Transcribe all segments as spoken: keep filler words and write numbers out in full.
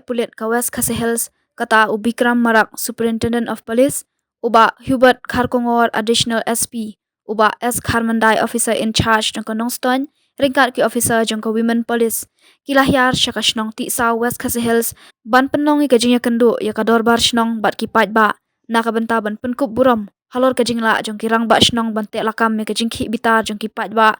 Pulit ka West Khasi Hills, kata u Bikram Marak, Superintendent of Police, u Bah Hubert Kharkongor, Additional S P, u Bah S Kharmandai, Officer in Charge jong ka Nongstoiñ, ryngkat ki officer jong ka Women Police, ki la hiar sha ka shnong Tihsaw, West Khasi Hills, ban pynlong ïa ka jingïakynduh ïa ka dorbar shnong bad ki paidbah, na ka bynta ban pynkup burom halor ka jinglah jong ki rangbah shnong ban teh lakam ïa ka jingkhih bitar jong ki paidbah,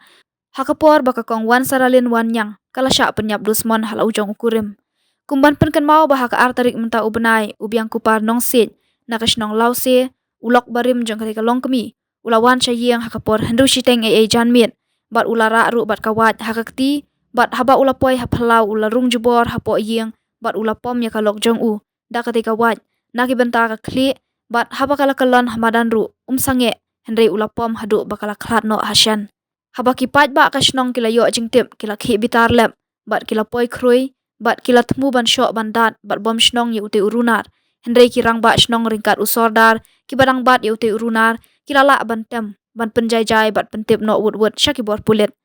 ha ka por ba ka Kong Wansaralin Wanniang ka la shah pynïap dusmon ha la u jong u kurim. Kum ban pynkynmaw ba ha ka ar tarik mynta u bnai, u Biangkupar Nongsiej, na ka shnong Lawse, u lok barim jong katei ka longkmie, u la wan sha ïing ha ka por hynriew shiteng eiei janmiet, bad u la rah ruh bad ka wait ha ka kti, bad haba u la poi ha phyllaw u la rung jubor hapoh ïing, bad u la pom ïa ka lok jong u da katei ka wait na ki bynta ka khlieh, bad haba ka la kyllon ha madan ruh um sangeh, hynrei u la pom haduh ba ka la khlad noh ha shen. Haba ki paidbah ka shnong ki la ïoh jingtip, ki la khih bitar lep, bad ki la poi khrui, bad ki la thmu ban shoh ban dat bad bom shnong ïa utei u runar. Hynrei ki rangbah shnong ryngkat u sordar kiba dang bat ïa utei u runar, ki la lah ban tem, ban pynjaijai bad pyntip noh wut wut sha ki bor pulit.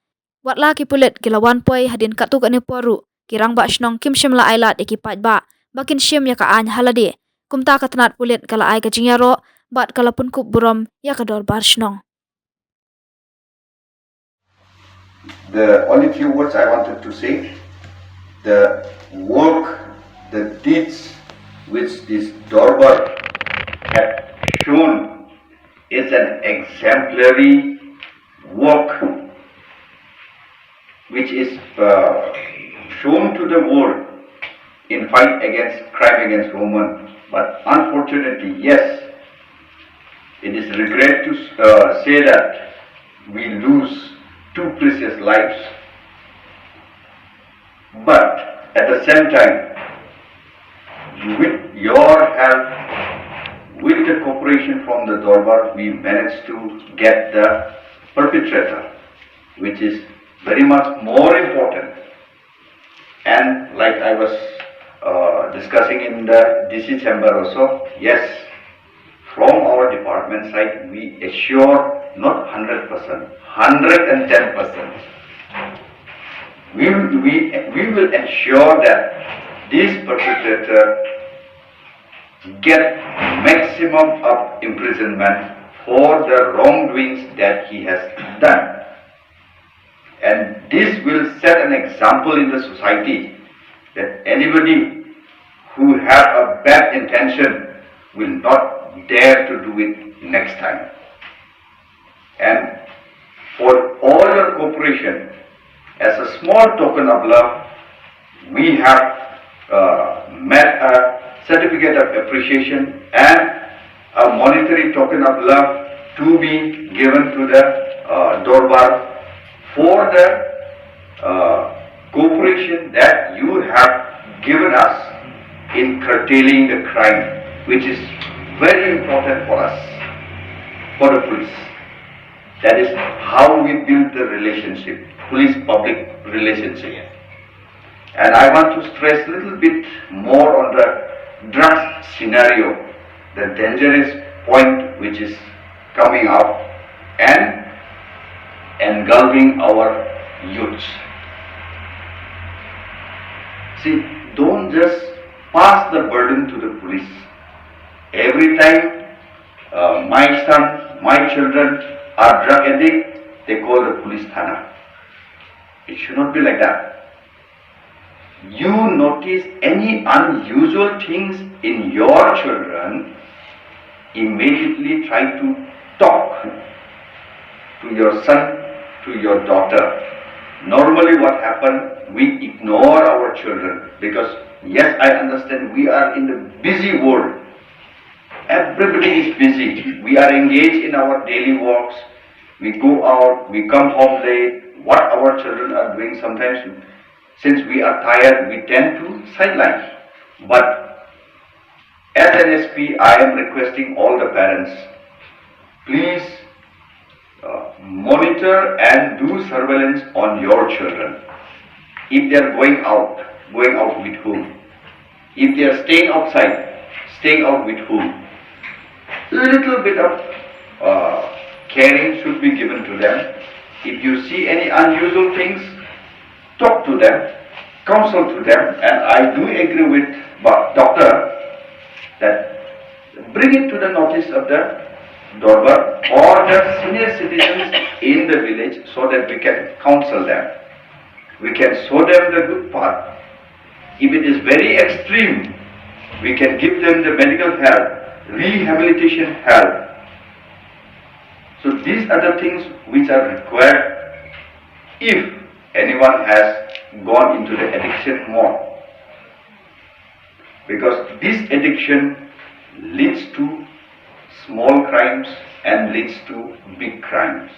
Watla ki pulit ki la wan poi hadien katto katne por ruh, ki rangbah shnong kim shym la ailad ïa ki paidbah ba kin shim ïa ka aiñ ha lade. Kumta ka tnat pulit ka la ai ka jingïaroh bad ka la pynkup burom ïa ka dorbar shnong. The only few words I wanted to say, the work, the deeds which this Dorbar have shown is an exemplary work which is uh, shown to the world in fight against crime against women. But unfortunately, yes, it is regret to uh, say that we lose two precious lives. But at the same time, with your help, with the cooperation from the Dorbar, we managed to get the perpetrator, which is very much more important. And like I was uh, discussing in the D C chamber also, yes, from our department side, we assure not hundred percent, hundred and ten percent. We, we, we will ensure that this perpetrator get maximum of imprisonment for the wrongdoings that he has done. And this will set an example in the society that anybody who have a bad intention will not dare to do it next time. And for all your cooperation, as a small token of love, we have uh, met a certificate of appreciation and a monetary token of love to be given to the uh, Dorbar for the uh, cooperation that you have given us in curtailing the crime, which is very important for us, for the police. That is how we build the relationship, police public relationship. And I want to stress a little bit more on the drugs scenario, the dangerous point which is coming up and engulfing our youths. See, don't just pass the burden to the police. Every time uh, my son, my children are drug addict, they call the police thana. It should not be like that. You notice any unusual things in your children, immediately try to talk to your son, to your daughter. Normally, what happens, we ignore our children because, yes, I understand we are in the busy world. Everybody is busy. We are engaged in our daily works. We go out, we come home late. What our children are doing sometimes, since we are tired, we tend to sideline. But as an S P, I am requesting all the parents, please uh, monitor and do surveillance on your children. If they are going out, going out with whom? If they are staying outside, staying out with whom? Little bit of uh, caring should be given to them. If you see any unusual things, talk to them, counsel to them, and I do agree with, but doctor, that bring it to the notice of the Dorbar or the senior citizens in the village, so that we can counsel them. We can show them the good path. If it is very extreme, we can give them the medical help, rehabilitation help. So these are the things which are required if anyone has gone into the addiction mode. Because this addiction leads to small crimes and leads to big crimes.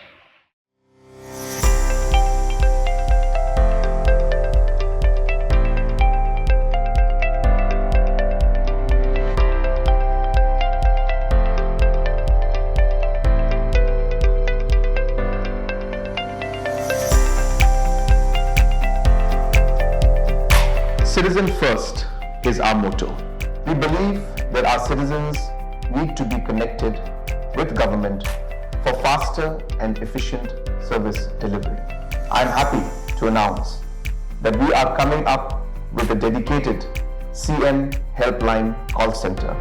Citizen first is our motto. We believe that our citizens need to be connected with government for faster and efficient service delivery. I am happy to announce that we are coming up with a dedicated C M Helpline call center.